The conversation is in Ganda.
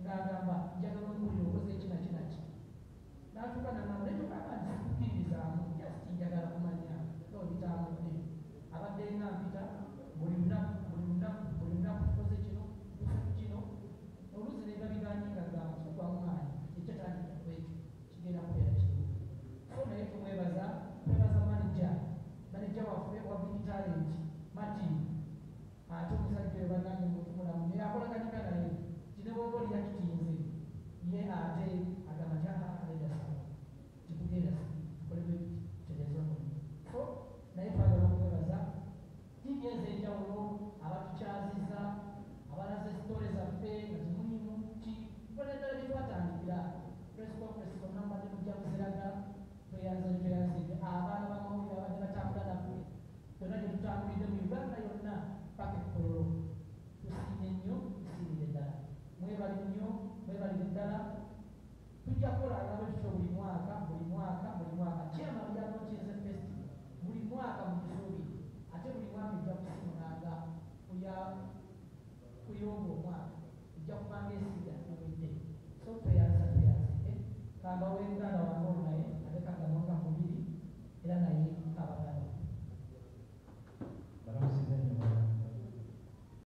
Ng'agamba njagala ompulira okoze eki naki naki. N'atuuka n'aŋŋamba naye togamba nti sikukkiririzaamu, just njagala kumanya nga bwe bitambudde. Abadde nga mpita buli lunaku, buli lunaku, buli lunaku, tukoze kino, tutuuse ku kino. Oluusi ne biba bigaanye nga ggamba kikugwamu maanyi, ekyo tandikira ku ekyo kigenda kubeera kirungi. So naye tumwebaza, twebaza manager, manager waffe owa Big Talent, Martin. Ate omusajja oyo bannange muntu mulamu naye akolaganika naye nti ne bw'oba oli yakitinze ye ate agamba nti aa nedda ssebo tekugenda tukole bwe tuti tutereeze omulimu. So naye twagala okumwebaza. Ttiimu ez'enjawulo abatukyazizza, abalaze sitole zaffe nga temuliimu ki kuva naddala gye twatandikira press conference zonna mubadde mujja muziraga. Tweyanza nnyo tweyanzeege abaana b'amawulire abadde batambula naffe yonna gye tutambulidde mu Uganda yonna paka e Kololo. Tusiimye nnyo tusiimire ddala. Mwebale nnyo mwebalire ddala. Tujja kukolanga bwe tutyo buli mwaka buli mwaka buli mwaka. Chairman yalaunchinze festival buli mwaka mugisuubire ate buli mwaka ejja kusimulanga ku ya ku y'ogwo omwaka ejja kuba ng'esinga ewedde. So tweyanza tweyanzeege. Kambawe muganda